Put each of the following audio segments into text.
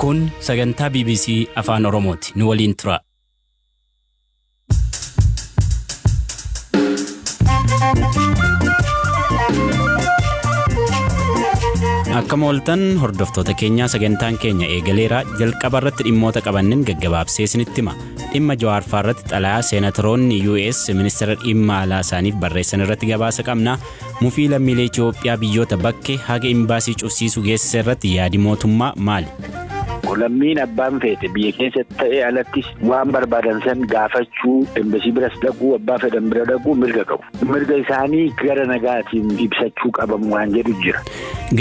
Kun sagantaa BBC Afaan Oromooti. Nu waliin tura. Akkam ooltan hordoftoota keenyaa, sagantaan keenya eegaleera. Jalqaba irratti dhimmoota qabannin gaggabaabsee isinitti hima. Dhimma Jawaar irratti xalayaa seenatoroonni US ministeera dhimma alaa isaaniif barreessan irratti gabaasa qabna. Mufii lammiilee Itoophiyaa biyyoota bakkee haga imbaasii cufsiisuu geessise irratti yaadi mootummaa maali? Lammiin abbaan feete biyya keessatti ta'ee alattis waan barbaadan san gaafachuu, embasii biras dhaquu, abbaa fedhan bira dhaquu mirga qabu. Mirga isaanii gara nagaatiin ibsachuu qabamu waan jedhu jira.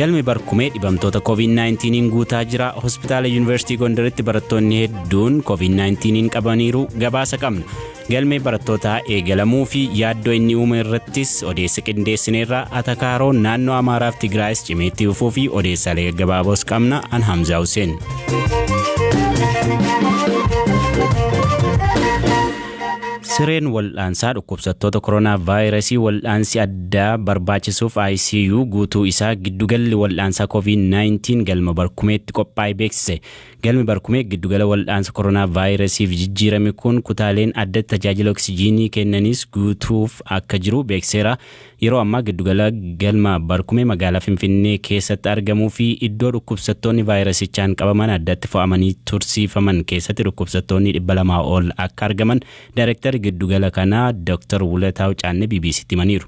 Galmi barkumee dhibamtoota COVID-19 guutaa jira. Hospitaala Yuunivarsiitii Gondaritti barattoonni hedduun COVID-19 qabaniiru, gabaasa qabna. Galmee barattootaa eegalamuu fi yaaddoo inni uume irrattis odeessa qindeessineerra. Atakaaroon naannoo Amaaraaf Tigraayis cimeetti fufuu fi odeessaalee gaggabaaboos qabna. An Hamzaa Hussein. Sireen wal'aansaa dhukkubsattoota koronaa vaayirasii wal'aansi addaa barbaachisuuf ICU guutuu isaa giddugalli wal'aansaa COVID-19 galma barkumeetti qophaa'e beeksise. Galmi barkumee giddugala wal'aansa koronaa vaayirasiif jijjiirame kun kutaaleen addatti tajaajila oksijiinii kennanis guutuuf akka jiru beeksiseera. Yeroo ammaa giddugala galma barkumee magaalaa Finfinnee keessatti argamuu fi iddoo dhukkubsattoonni vaayirasichaan qabaman addatti fo'amanii tursiifaman keessatti dhukkubsattoonni 200 ol akka argaman daayireektarri giddugala kanaa Dr. Wulataw Caannee BBCtti himaniiru.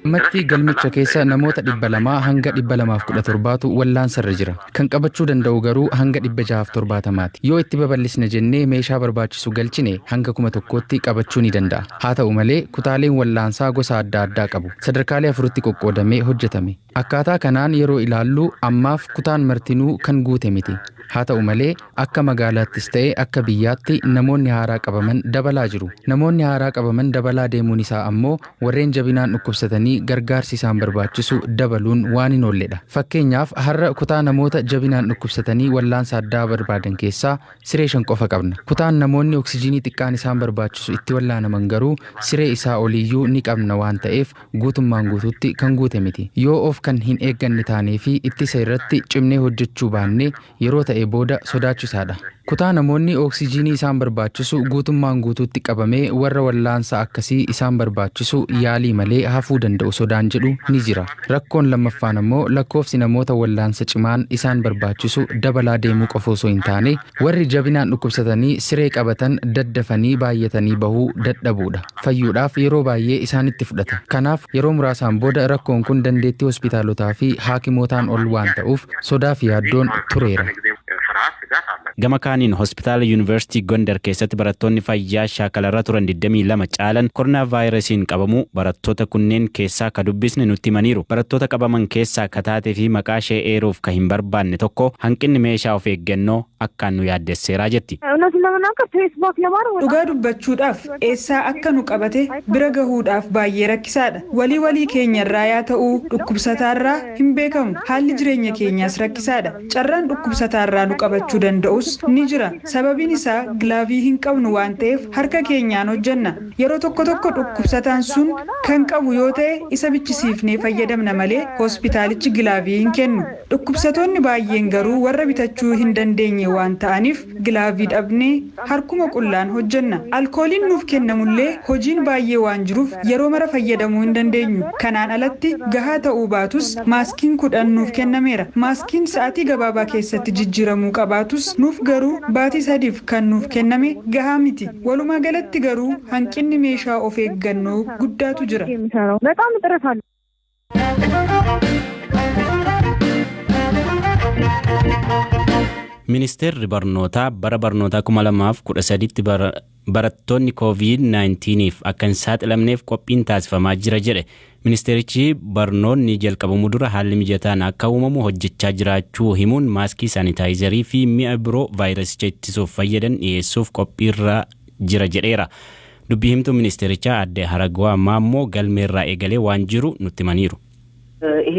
Ammatti galmicha keessa namoota 200 hanga 217tu wallaansarra jira. Kan qabachuu danda'u garuu hanga 670ti. Yoo itti babal'isna jennee meeshaa barbaachisu galchine hanga 1000tti qabachuu ni danda'a. Haa ta'u malee, kutaaleen wallaansaa gosa adda addaa qabu. Sadarkaalee afuritti qoqqoodamee hojjetame. Akkaataa kanaan yeroo ilaallu ammaaf kutaan martinuu kan guute miti. Haa ta'u malee, akka magaalaattis ta'e akka biyyaatti namoonni haaraa qabaman dabalaa jiru. Namoonni haaraa qabaman dabalaa deemuun isaa ammoo warreen jabinaan dhukkubsatanii gargaarsi isaan barbaachisu dabaluun waan hin oolledha. Fakkeenyaaf, har'a kutaa namoota jabinaan dhukkubsatanii wallaansa addaa barbaadan keessaa siree 5 qofa qabna. Kutaan namoonni oksijiinii xiqqaan isaan barbaachisu itti wallaanaman garuu siree isaa oliiyyuu ni qabna waan ta'eef guutummaan guutuutti kan guute miti. Yoo of kan hin eegganne taanee fi ittisa irratti cimnee hojjechuu baanne yeroo ta'e booda sodaachisaadha. Kutaa namoonni ooksijiinii isaan barbaachisu guutummaan guutuutti qabamee warra wallaansa akkasii isaan barbaachisu yaalii malee hafuu danda'u sodaan jedhu ni jira. Rakkoon lammaffaan ammoo lakkoofsi namoota wallaansa cimaan isaan barbaachisu dabalaa deemuu qofa osoo hin taane warri jabinaan dhukkubsatanii siree qabatan daddafanii baay'atanii bahuu dadhabuudha. Fayyuudhaaf yeroo baay'ee isaanitti fudhata. Kanaaf yeroo muraasaan booda rakkoon kun dandeettii hospitaalotaa fi haakimootaan ol waan ta'uuf sodaa fi yaaddoon tureera. Gama kaaniin hospitaala Yuunivarsiitii Gondar keessatti barattoonni fayyaa shaakalarra turan 22 caalan koronaa vaayirasiin qabamuu barattoota kunneen keessaa ka dubbisne nutti himaniiru. Barattoota qabaman keessaa ka taatee fi maqaa ishee eeruuf ka hin barbaanne tokko hanqinni meeshaa of eeggannoo akkaan nu yaaddesseeraa jetti. Dhugaa dubbachuudhaaf, eessaa akka nu qabate bira gahuudhaaf baay'ee rakkisaadha. Walii walii keenyarraa yaa ta'uu dhukkubsataarraa hin beekamu. Haalli jireenya keenyaas rakkisaadha. Carraan dhukkubsataarraa nu qabachuu danda'us ni jira. Sababiin isaa gilaavii hin qabnu waan ta'eef harka keenyaan hojjenna. Yeroo tokko tokko dhukkubsataan sun kan qabu yoo ta'e isa bichisiifnee fayyadamna malee hospitaalichi gilaavii hin kennu. Dhukkubsatoonni baay'een garuu warra bitachuu hin dandeenye waan ta'aniif gilaavii dhabnee harkuma qullaan hojjenna. Alkooliin nuuf kennamullee hojiin baay'ee waan jiruuf yeroo mara fayyadamuu hin dandeenyu. Kanaan alatti gahaa ta'uu baatus maaskiin 10 nuuf kennameera. Maaskiin sa'aatii gabaabaa keessatti jijjiiramuu qabaatus nuuf garuu baatii 3f kan nuuf kenname gahaa miti. Walumaa galatti garuu hanqinni meeshaa of eeggannoo guddaatu jira. Ministeerri barnootaa bara barnootaa 2013tti barattoonni COVID-19f akka hin saaxilamneef qophiin taasifamaa jira jedhe. Ministeerichi barnoonni jalqabamuu dura haalli mijataan akka uumamu hojjechaa jiraachuu himuun, maaskii, saanitaayizarii fi mi'a biroo vaayirasicha ittisuuf fayyadan dhiyeessuuf qophiirra jira jedheera. Dubbii himtuu ministeerichaa aadde Haragwaa Maammoo galmeerraa eegalee waan jiru nutti himaniiru. ይሄ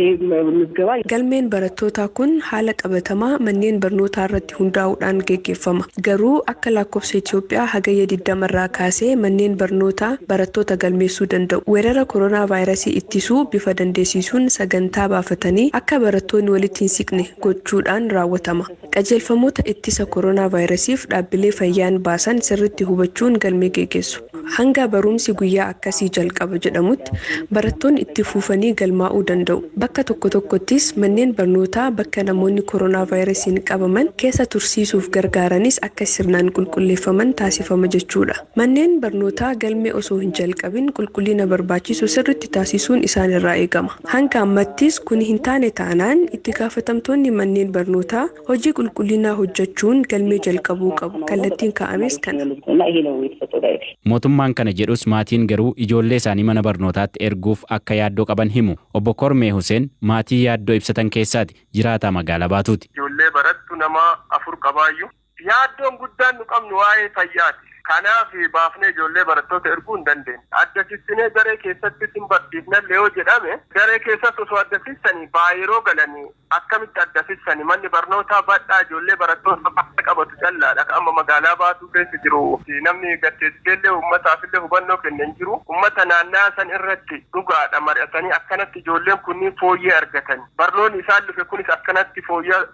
ምዝገባ Galmeen barattootaa kun haala qabatamaa manneen barnootaa irratti hundaa'uudhaan geggeeffama. Garuu akka lakkoofsa Itoophiyaa Hagayya 20 irraa kaasee manneen barnootaa barattoota galmeessuu danda'u. Weerara koronaa vaayirasii ittisuu bifa dandeessisuun sagantaa baafatanii akka barattoonni walitti hin siqne gochuudhaan raawwatama. Qajeelfamoota ittisa koronaa vaayirasiif dhaabbilee fayyaan baasan sirriitti hubachuun galmee geggeessu. Hanga barumsi guyyaa akkasii jalqaba jedhamutti barattoonni itti fufanii galmaa'uu danda'u. Bakka tokko tokkottis manneen barnootaa bakka namoonni koronaa vaayirasiin qabaman keessa tursiisuuf gargaaranis akka sirnaan qulqulleeffaman taasifama jechuudha. Manneen barnootaa galmee osoo hin jalqabin qulqullina barbaachisu sirriitti taasisuun isaan irraa eegama. Hanga ammattis kun hin taane taanaan itti gaafatamtoonni manneen barnootaa hojii qulqullinaa hojjechuun galmee jalqabuu qabu. Kallattiin kaa'ames kana. እና ይሄ ነው የተሰጠው ዳይሬክሽን። Mootummaan kana jedhus maatiin garuu ijoollee isaanii mana barnootaatti erguuf akka yaaddoo qaban himu. Obbo Kormee Huseen maatii yaaddoo ibsatan keessaati, jiraataa magaalaa Baatuuti. Ijoollee barattu nama afur qabaayyuu. Yaaddoon guddaan nu qabnu waa'ee fayyaati. Kanaaf baafnee ijoollee barattoota erguu hin dandeenye. Adda sissinee daree keessatti sin barsiifnallee yoo jedhame, daree keessatti osoo adda sissanii baay'ee galanii akkamitti adda sissanii? Manni barnootaa bal'aa, ijoollee barattoota baay'ee qabatu callaadha. Amma magaalaa Baatuu keessa jiru namni gatteessiteellee uummataafillee hubannoo kenne hin jiru. Uummata naannaa san irratti dhugaadha mari'atanii akkanatti ijoolleen kunniin fooyyee argatan. Barnoonni isaan dhufe kunis akkanatti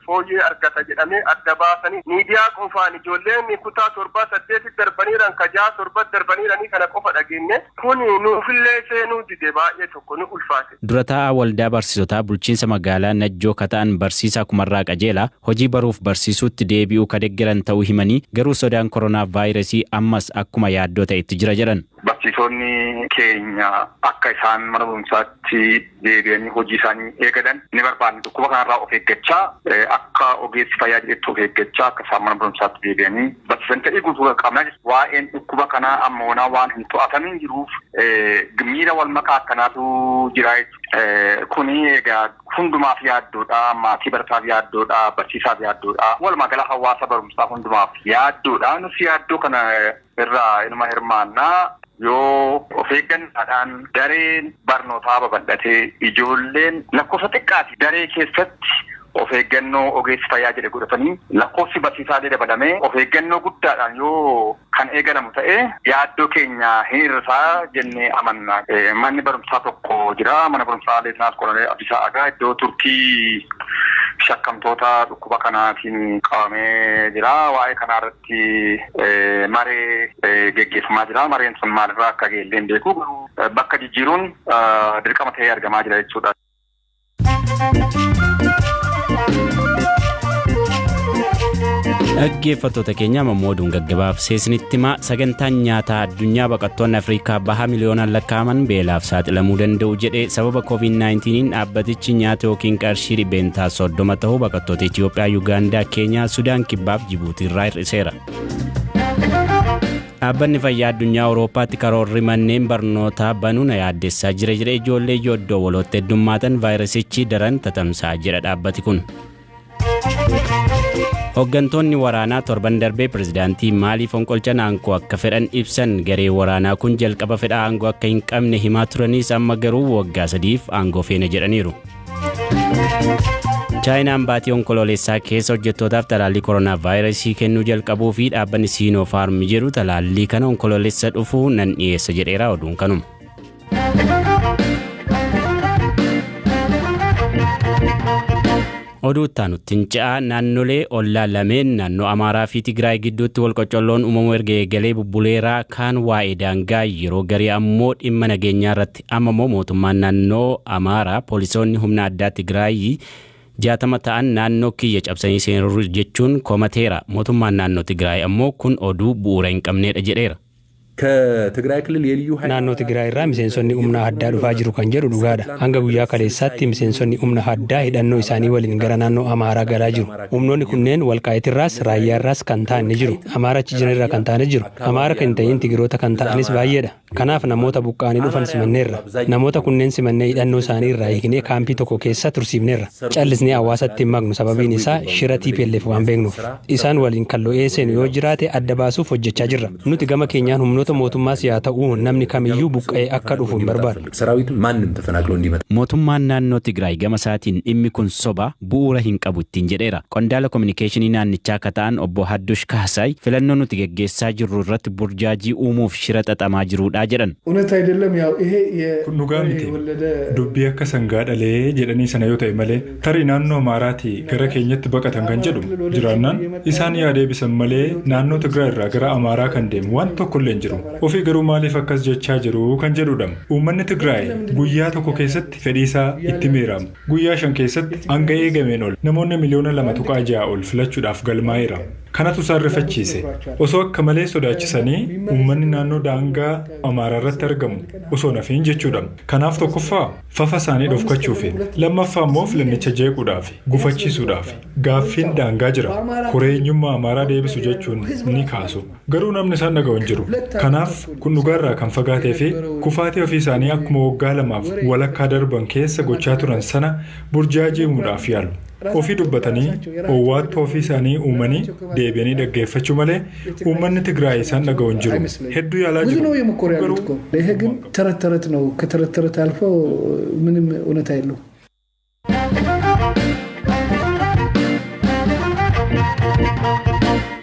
fooyyee argata jedhamee adda baasanii miidiyaa qofaan ijoolleen kutaa torbaa saddeetti darbaniiran, ka jaha torba darbaniiranii kana qofa dhageenye, kun nuufillee seenuu dide, baay'ee tokko nu ulfaate. Dura taa'aa waldaa barsiisotaa bulchiinsa magaalaa Najjoo kata'an barsiisaa Kumarraa Qajeelaa hojii baruuf barsiisuutti deebi'uu ka deeggaran ta'uu himanii, garuu sodaan koronaa vaayirasii ammas akkuma yaaddoo ta'etti jira jedhan. Barsiisonni keenya akka isaan mana barumsaatti deebi'anii hojii isaanii eegalan ni barbaanne. Dhukkuba kanarraa of eeggachaa, akka ogeessi fayyaa jedhetti of eeggachaa, akka isaan mana barumsaatti deebi'anii barsiisan fedhii guutuu qabna. Waa'een dhukkuba kanaa amma onaa waan hin to'atamin jiruuf miira wal makaa akkanaatu jira jechuudha. Kuni egaa hundumaaf yaaddoodha. Maatii barataaf yaaddoodha. Barsiisaaf yaaddoodha. Walumaa gala hawaasa barumsaa hundumaaf yaaddoodha. Nus yaaddoo kana irraa inuma hirmaannaa. Yoo of eeggannaadhaan dareen barnootaa babal'atee, ijoolleen lakkoofsa xiqqaati daree keessatti of eeggannoo ogeessi fayyaa jedhe godhatanii, lakkoofsi barsiisaalee dabalamee of eeggannoo guddaadhaan yoo kan eegalamu ta'e, yaaddoo keenya hin hir'isaa jennee amanna. Manni barumsaa tokko jira. Mana barumsaa Leetinaas Koloneel Abdiisaa Agaa iddoo turtii shakkamtoota dhukkuba kanaatiin qabamee jira. Waa'ee kanaa irratti maree geggeeffamaa jira. Mareen sun maalirraa akka ga'e illee hin beeku. Bakka jijjiiruun dirqama ta'ee argamaa jira jechuudha. Dhaggeeffattoota keenya, ammoo oduun gaggabaabsee isinitti himaa. Sagantaan nyaataa addunyaa baqattoonni Afrikaa Bahaa miliyoonaan lakkaa'aman beelaaf saaxilamuu danda'u jedhee. Sababa COVID-19 dhaabbatichi nyaata yookiin qarshii 30% ta'uu baqattoota Itoophiyaa, Yuugaandaa, Keenyaa, Sudaan Kibbaaf Jibuutii irraa hir'iseera. Dhaabbanni fayyaa addunyaa Awurooppaatti karoorri manneen barnootaa banuu na yaaddessaa jira jedhe. Ijoollee iddoo walootti heddummaatan vaayirasichi daran tatamsa'aa jira dhaabbati kun. Hooggantoonni waraanaa torban darbee pirezidaantii Maalii fonqolchan aangoo akka fedhan ibsan. Garee waraanaa kun jalqaba fedha aangoo akka hin qabne himaa turanis, amma garuu waggaa 3f aangoo feene jedhaniiru. Chaayinaan baatii Onkoloolessaa keessa hojjettootaaf talaallii koronaa vaayirasii kennuu jalqabuu fi dhaabbanni Siinoofaarm jedhu talaallii kana Onkoloolessa dhufu nan dhiyeessa jedheera. Oduun kanuma. Oduu itti aanutti ce'aa. Naannolee ollaa lameen, naannoo Amaaraa fi Tigraay gidduutti walqoccolloon uumamuu erga eegalee bubbuleeraa. Kaan waa'ee daangaa, yeroo garii ammoo dhimma nageenyaa irratti. Amma immoo mootummaan naannoo Amaaraa poolisoonni humna addaa Tigraay 60 ta'an naannoo kiyya cabsanii seenuu jechuun komateera. Mootummaan naannoo Tigraay ammoo kun oduu bu'uura hin qabneedha jedheera. ከትግራይ ክልል የልዩ ኃይል Naannoo Tigraay irraa miseensonni humna addaa dhufaa jiru kan jedhu dhugaadha. Hanga guyyaa kaleessaatti miseensonni humna addaa hidhannoo isaanii waliin gara naannoo Amaaraa galaa jiru. Humnoonni kunneen Walqaayitirraas, Raayyaarraas kan ta'an ni jiru. Amaara achi jiranirraa kan ta'an ni jiru. Amaara kan hin ta'in Tigiroota kan ta'anis baay'eedha. Kanaaf namoota buqqa'anii dhufan simanneerra. Namoota kunneen simannee hidhannoo isaanii irraa hiiknee kaampii tokko keessa tursiifneerra. Callisnee hawaasatti hin maqnu, sababiin isaa shira TPLF waan beeknuuf. Isaan waliin kan lo'ee seenu yoo jiraate adda baasuuf hojjechaa jirra. Nuti gama keenyaan humnoota Miseensota mootummaas yaa ta'u, namni kamiyyuu buqqa'ee akka dhufu hin barbaadu. ሰራዊትም ማንም ተፈናቅሎ እንዲመጣ Mootummaan naannoo Tigraay gama isaatiin dhimmi kun soba, bu'uura hin qabu ittiin jedheera. Qondaala kominikeeshinii naannichaa akka ta'an obbo Haddush Kaasaay filannoo nuti geggeessaa jirru irratti burjaajii uumuuf shira xaxamaa jiruudha jedhan. እውነት አይደለም። ያው ይሄ Kun dhugaa miti. Dubbii akka sangaa dhalee jedhanii sana yoo ta'e malee, tarii naannoo Amaaraatii gara keenyatti baqatan kan jedhu jiraannaan isaan yaa deebisan malee, naannoo Tigraay irraa gara Amaaraa kan deemu waan tokko illee hin jiru. Ofii garuu maaliif akkas jechaa jiru kan jedhudha. Uummanni Tigraay guyyaa tokko keessatti fedhii isaa itti miiramu. Guyyaa 5 keessatti hanga eegameen ol namoonni miliyoona 2.6 ol filachuudhaaf galmaa'eera. Kanatu isaan rifachiise. Osoo akka malee sodaachisanii uummanni naannoo daangaa Amaaraa irratti argamu osoo nafiin jechuudha. Kanaaf tokkoffaa fafa isaanii dhofkachuufi, lammaffaa immoo filannicha jeequudhaaf, gufachiisuudhaaf. Gaaffiin daangaa jira. Koreenyummaa Amaaraa deebisu jechuun ni kaasu. Garuu namni isaan dhaga'u hin jiru. Kanaaf kun dhugaarraa kan fagaatee fi kufaatii ofii isaanii akkuma waggaa lamaaf walakkaa darban keessa gochaa turan sana burjaajii uumuudhaaf yaalu. Ofii dubbatanii owwaattoo ofii isaanii uumanii deebi'anii dhaggeeffachuu malee uummanni Tigraay isaan dhaga'u hin jiru. Hedduu yaalaa ብዙ jiru. ነው እየሞከሩ ያሉት እኮ። ይሄ ግን ተረት ተረት ነው። ከተረት ተረት አልፎ ምንም እውነታ የለውም።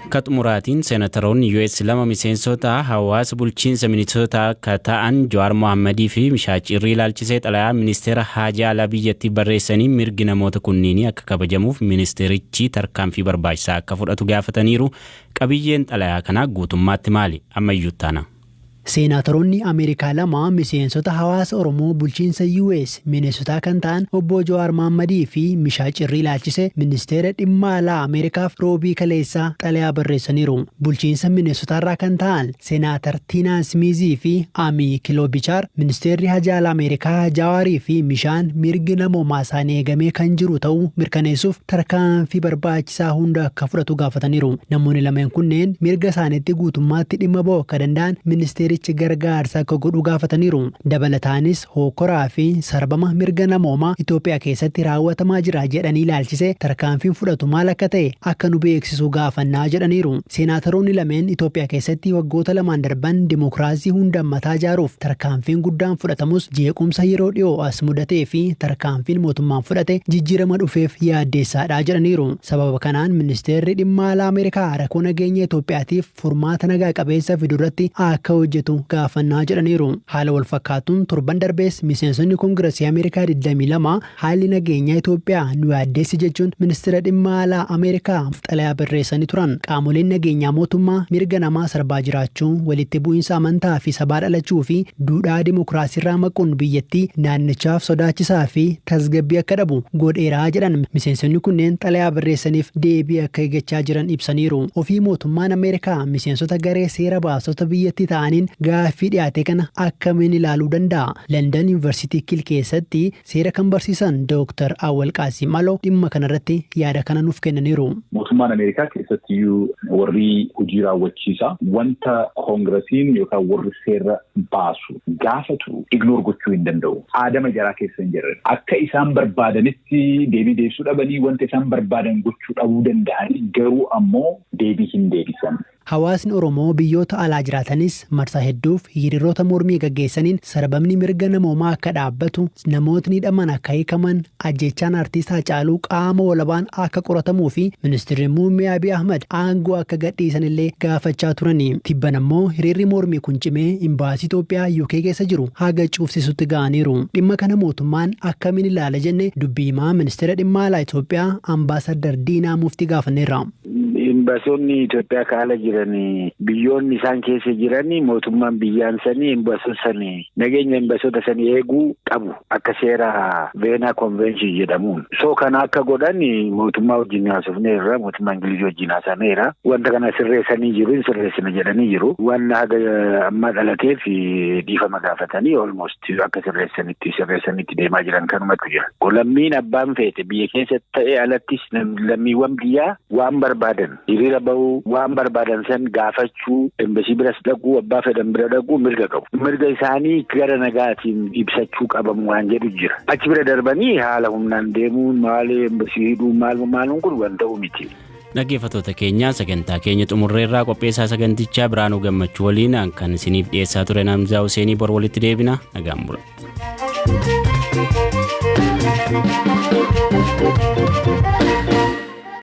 Akka xumuraatiin, seenataroonni US lama miseensota hawaasa bulchiinsa Minisootaa akka ta'an Jawaar Mohammadii fi Mishaa Cirrii ilaalchisee xalayaa ministeera haajaa alaa biyyattii barreessanii, mirgi namoota kunniinii akka kabajamuuf ministeerichi tarkaanfii barbaachisaa akka fudhatu gaafataniiru. Qabiyyeen xalayaa kanaa guutummaatti maali? Ammayyuu taana. Seenaatoroonni Ameerikaa lama miseensota hawaasa Oromoo bulchiinsa US Mineesotaa kan ta'an obbo Jawaar Mohammadii fi Mishaa Cirrii ilaalchise ministeera dhimma alaa Ameerikaaf Roobii kaleessaa xalayaa barreessaniiru. Bulchiinsa Mineesotaarraa kan ta'an Seenaatar Tiinaa Smiizii fi Amii Kiloobichaar, ministeerri haajaa alaa Ameerikaa Jawaarii fi Mishaan mirgi namoomaa isaanii eegamee kan jiru ta'uu mirkaneessuuf tarkaanfii barbaachisaa hunda akka fudhatu gaafataniiru. Namoonni lameen kunneen mirga isaaniitti guutummaatti dhimma ba'uu akka danda'an ministeerichi gargaarsa akka godhu gaafataniiru. Dabalataanis hookoraa fi sarbama mirga namoomaa Itoophiyaa keessatti raawwatamaa jira jedhanii ilaalchise tarkaanfiin fudhatu maal akka ta'e akka nu beeksisu gaafannaa jedhaniiru. Seenaatoroonni lameen Itoophiyaa keessatti waggoota 2n darban dimokiraasii hunda mataa ijaaruuf tarkaanfiin guddaan fudhatamus, jeequmsa yeroo dhiyoo as mudatee fi tarkaanfiin mootummaan fudhate jijjiirama dhufeef yaaddeessaadha jedhaniiru. Sababa kanaan ministeerri dhimma alaa Ameerikaa rakkoo nageenya Itoophiyaatiif furmaata nagaa qabeessa fidurratti akka hojjetu gaafannaa jedhaniiru. Haala wal fakkaatuun torban darbees miseensonni Koongiresii Ameerikaa 22 haalli nageenyaa Itoophiyaa nu yaaddeessi jechuun ministeera dhimma alaa Ameerikaa xalayaa barreessanii turan. Qaamoleen nageenyaa mootummaa mirga namaa sarbaa jiraachuu, walitti bu'iinsa amantaa fi sabaa dhalachuu fi duudhaa dimokiraasiirraa maquun biyyattii naannichaaf sodaachisaa fi tasgabbii akka dhabu godheeraa jedhan. Miseensonni kunneen xalayaa barreessaniif deebii akka eeggachaa jiran ibsaniiru. Ofii mootummaan Ameerikaa miseensota garee seera baasota biyyattii ta'aniin gaaffii dhiyaate kana akkamiin ilaaluu danda'a? London Yuunivarsiitii Kiil keessatti seera kan barsiisan Dooktar Awwal Qaasim Aloo dhimma kanarratti yaada kana nuuf kennaniiru. Mootummaan Ameerikaa keessattiyyuu warri hojii raawwachiisaa wanta koongiresiin yookaan warri seera baasu gaafatu ignore gochuu hin danda'u. Aadama jaraa keessa hin jirre. Akka isaan barbaadanitti deebii deebisuu dhabanii, wanta isaan barbaadan gochuu dhabuu danda'anii, garuu ammoo deebii hin deebisan. Hawaasni Oromoo biyyoota alaa jiraatanis marsaa hedduuf hiriirota mormii gaggeessaniin sarbamni mirga namoomaa akka dhaabbatu, namootni hidhaman akka hiikaman, ajjechaan artiist Haacaaluu qaama walabaan akka qoratamuu fi ministeerri muummee Abiy Ahmad aangoo akka gadhiisan illee gaafachaa turani. Tibban ammoo hiriirri mormii kun cimee imbaasii Itoophiyaa UK keessa jiru haga cuufsisutti ga'aniiru. Dhimma kana mootummaan akkamiin ilaala jenne dubbii himaa ministeera dhimma alaa Itoophiyaa Ambaasaddar Diinaa Muftii gaafanneerra. Imbaasonni Itoophiyaa kaala jiran, biyyoonni isaan keessa jiran, mootummaan biyyaan sanii imbaasota sanii, nageenya imbaasota sanii eeguu qabu akka seera Veenaa Convention jedhamuun. So kana akka godhan mootummaa wajjin haasofneerra, mootummaa Ingilizii wajjin haasaneera. Wanta kana sirreessanii jiru, hin sirreessina jedhanii jiru. Wanna haga ammaa dhalateef dhiifama gaafatanii almost akka sirreessanitti deemaa jiran kanumatu jira. Lammiin abbaan feete biyya keessa ta'ee alattis, lammiiwwan biyyaa waan barbaadan hiriira bahuu, waan barbaadan san gaafachuu, embasii biras dhaquu, abbaa fedhan bira dhaquu mirga qabu. Mirga isaanii gara nagaatiin ibsachuu qabamu waan jedhu jira. Achi bira darbanii haala humnaan deemuun, maal, embasii hidhuu, maal maaluun kun waan ta'u miti. Dhaggeeffattoota keenya, sagantaa keenya xumurreerraa. Qopheessaa sagantichaa Biraanuu Gammachuu waliin kan isiniif dhiyeessaa ture Namzaa Huseenii. Bor walitti deebina, nagaan bula.